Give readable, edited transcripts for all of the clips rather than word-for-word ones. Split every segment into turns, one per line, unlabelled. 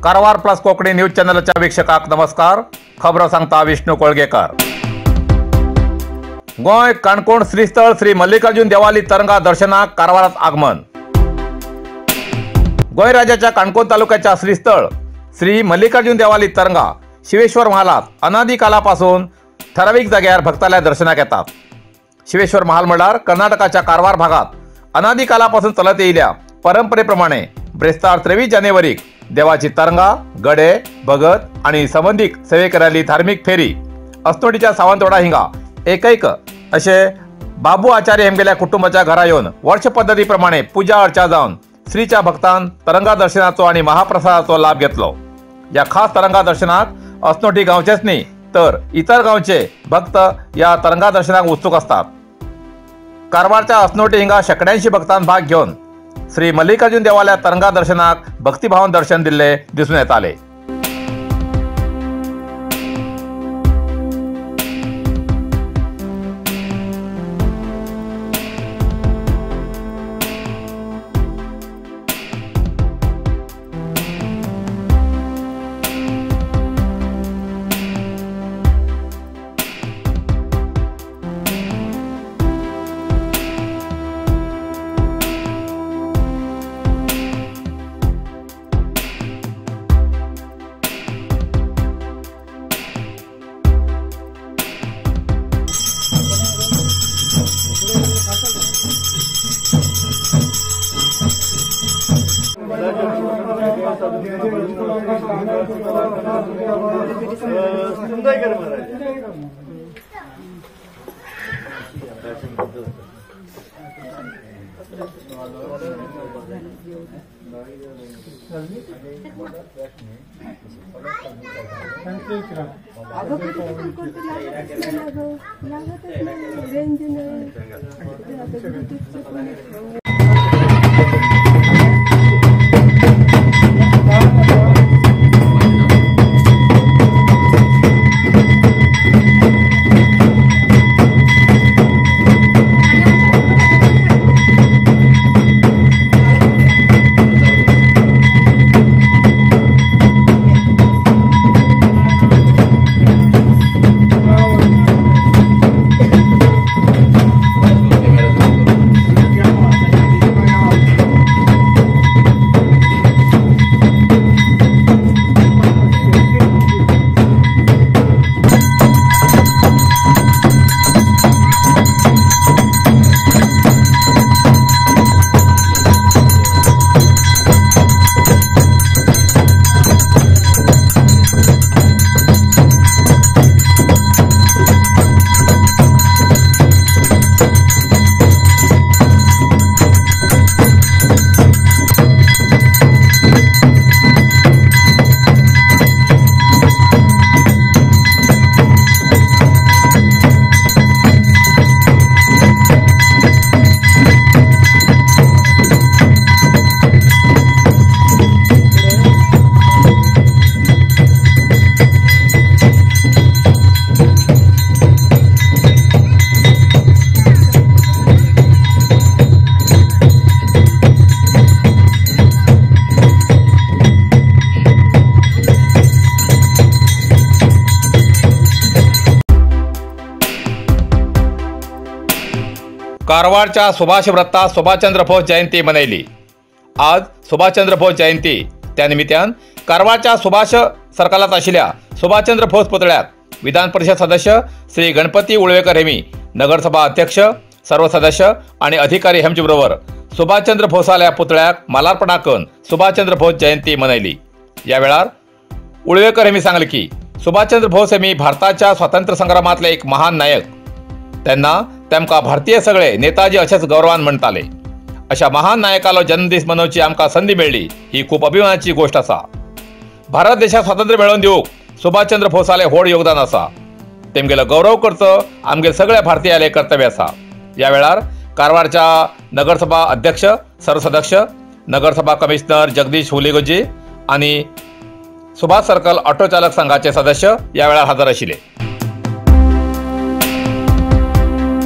Karwar plus Konkani news चॅनलच्या वीक्षकांक नमस्कार. खबरो सांगता विष्णू कोळगेकर. गोंय काणकोण श्रीस्थळ श्री मल्लिकार्जुन देवाली तरंगा दर्शनाक कारवारात आगमन. गोंय राज्याच्या काणकोण तालुक्याच्या श्रीस्थळ श्री मल्लिकार्जुन देवाली तरंगा शिवेश्वर महालात अनादिकालापासून ठराविक जाग्यार भक्ताल्या दर्शनाक येतात. शिवेश्वर महाल म्हळ्यार कर्नाटकाच्या कारवार भागात अनादिकालापासून चलत येयल्या परंपरेप्रमाणे ब्रेस्तार 23 जानेवारीक देवाची तरंगा, गडे, भगत आणि संबंधित सेवेकऱ्याली धार्मिक फेरी अस्नोडीच्या सावंतवाडा हिंगा एकैक असे बाबू आचार्य हेमगेल्या कुटुंबाच्या घरा येवन वर्ष पद्धतीप्रमाणे पूजा अर्चा जावन श्रीच्या भक्तान तरंगा दर्शनाचो आणि महाप्रसादाचो लाभ घेतलो. या खास तरंगा दर्शनाक अस्नोटी गांवचेच न्ही तर इतर गांवचे भक्त या तरंगा दर्शनाक उत्सुक असतात. कारवारच्या अस्नोटी हिंगा शेंकड्यांशी भक्तान भाग घेवन श्री मल्लिकार्जुन देवाल्या तरंगा दर्शनाक भक्तिभावन दर्शन दिल्ले दिसून येताले. कारवारच्या सुभाष वृत्तात सुभाषचंद्र बोस जयंती मनयली. आज सुभाषचंद्र बोस जयंती त्या निमित्तान कारवारच्या सुभाष सर्कलात आशिल्ल्या सुभाषचंद्र बोस पुतळ्याक विधान परिषद सदस्य श्री गणपती उळवेकर हेमी, नगरसभा अध्यक्ष, सर्व सदस्य आणि अधिकारी हेमचे बरोबर सुभाषचंद्र बोसाल्या पुतळ्याक मालार्पणा करून सुभाषचंद्र बोस जयंती मनयली. या वेळार उळवेकर हेमी सांगले की सुभाषचंद्र बोस हेमी भारताच्या स्वातंत्र्य संग्रामातले एक महान नायक. तेन्ना तेमकां भारतीय सगळे नेताजी अशेंच गौरवान म्हणटाले. अशा महान नायकालो जन्मदीस मनोवची आमकां संदी मेळ्ळी ही खूब अभिमानाची गोष्ट आसा. भारत देशाक स्वातंत्र्य मेळोवन दिवंक सुभाषचंद्र बोसालें व्हड योगदान आसा. तेमगेलो गौरव करचो आमगे सगळ्या भारतीयांलें कर्तव्य आसा. ह्या वेळार कारवारच्या नगरसभा अध्यक्ष, सर्व सदस्य, नगरसभा कमिशनर जगदीश हुलेगोजी आनी सुभाष सर्कल ऑटो चालक संघाचे सदस्य ह्या वेळार हजर आशिल्ले.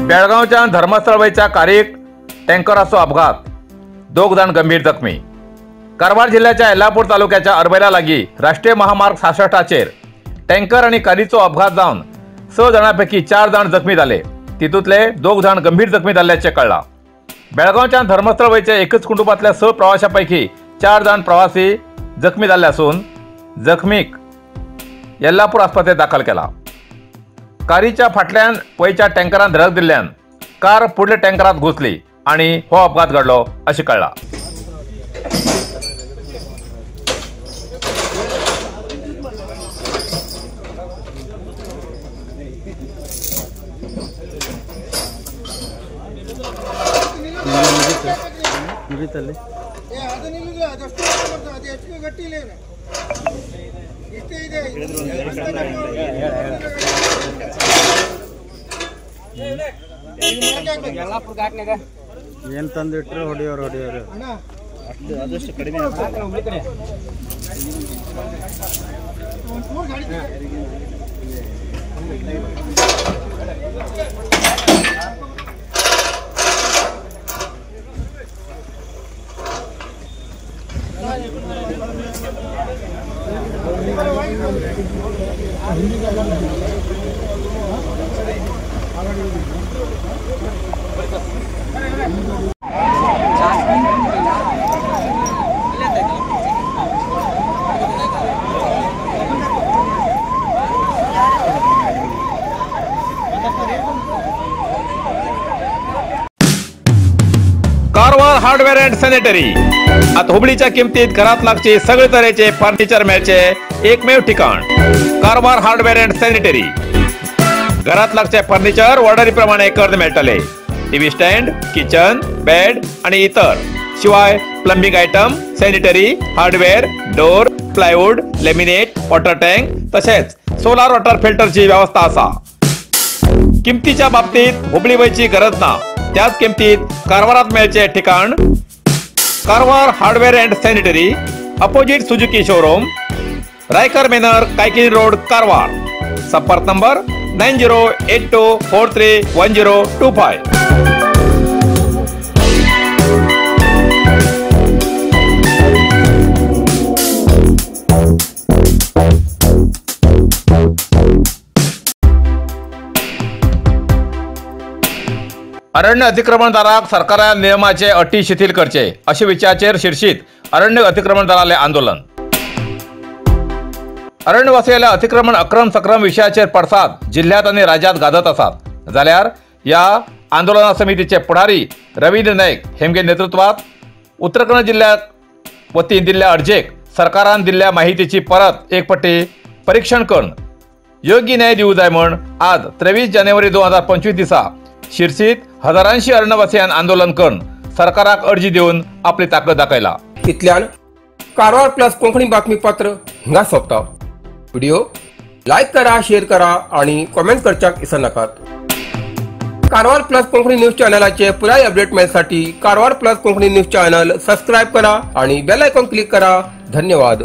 बेळगांवच्या धर्मस्थळ वयच्या कारीक टँकराचो अपघात, 2 जाण गंभीर जखमी. कारवार जिल्ह्याच्या येल्लापूर तालुक्याच्या अरबैला लागीं राष्ट्रीय महामार्ग 66चेर टँकर आनी कारीचो अपघात जावन 6 जाणां पैकी 4 जाण जखमी जाले. तितूंतले 2 जाण गंभीर जखमी जाल्ल्याचें कळ्ळां. बेळगांवच्या धर्मस्थळ वयच्या एकच कुटुंबांतल्या 6 प्रवाशां पैकी 4 जाण प्रवासी जखमी जाल्ले आसून जखमीक येल्लापूर आस्पत्रेंत दाखल केला. कारीच्या फाटल्यान वयच्या टँकरान धडक दिल्ल्यान कार फुडल्या टँकरांत घुसली आनी हो अपघात घडलो अशें कळ्ळां.
ಏನು ತಂದಿಟ್ರು ಹೊಡೆಯೋರು ಹೊಡೆಯೋರು ಆದಷ್ಟು ಕಡಿಮೆ ಆಗ್ತದೆ.
कारवार हार्डवेअर अँड सॅनिटरी आता हुबळीच्या किमतीत घरात लागचे सगळे तरेचे फर्निचर मेळचे एकमेव ठिकाण कारवार हार्डवेअर अँड सॅनिटरी. घरात लागचे फर्निचर ऑर्डरी प्रमाणे करून मेळटले. टीव्ही स्टँड, किचन, बेड आणि इतर शिवाय plumbing item, sanitary, hardware, door, plywood, laminate, water tank तसेच सोलार वॉटर फिल्टरची व्यवस्था आसा. किमतीच्या बाबतीत हुबळी वयची गरज ना, त्याच किमतीत कारवारात मेळचे ठिकाण Karwar hardware and sanitary, opposite Suzuki showroom, Raikar manor, Kaikini road, Karwar. संपर्क नंबर 9082431025. अरण्य अतिक्रमणदाराक सरकारान नियमाचे अटी शिथिल करचे अशे विचाराचेर शीर्षित अरण्य अतिक्रमणदाराले आंदोलन. अरण्यवासियाले अतिक्रमण अक्रम सक्रम विशयाचेर पडसाद जिल्ह्यात आनी राज्यात गाजत आसात. जाल्यार ह्या आंदोलना समितीचे पुढारी रवींद्र नाईक हेमगे नेतृत्वात उत्तर कन्नड जिल्ह्यात वतीन दिल्ल्या अर्जेक सरकारान दिल्ल्या माहितीची परत एक पट्टी परीक्षण करून योग्य न्याय दिवं जाय म्हूण आज 23 जानेवारी 2025 दिसा शिरसीत हजारांशी अरण्यवासियान आंदोलन करून सरकाराक अर्जी दिवन आपली ताकद दाखयला.
इतल्यान कारवार प्लस कोंकणी बातमीपत्र हिंगा सोंपता. व्हिडिओ लायक करा, शेअर करा आणि कॉमेंट करच्याक विसरनाकात. कारवार प्लस कोंकणी न्यूज चॅनलाचे पुराय update मेळसाठी Karwar plus Konkani news channel subscribe करा आणि बेल आयकॉन क्लिक करा. धन्यवाद.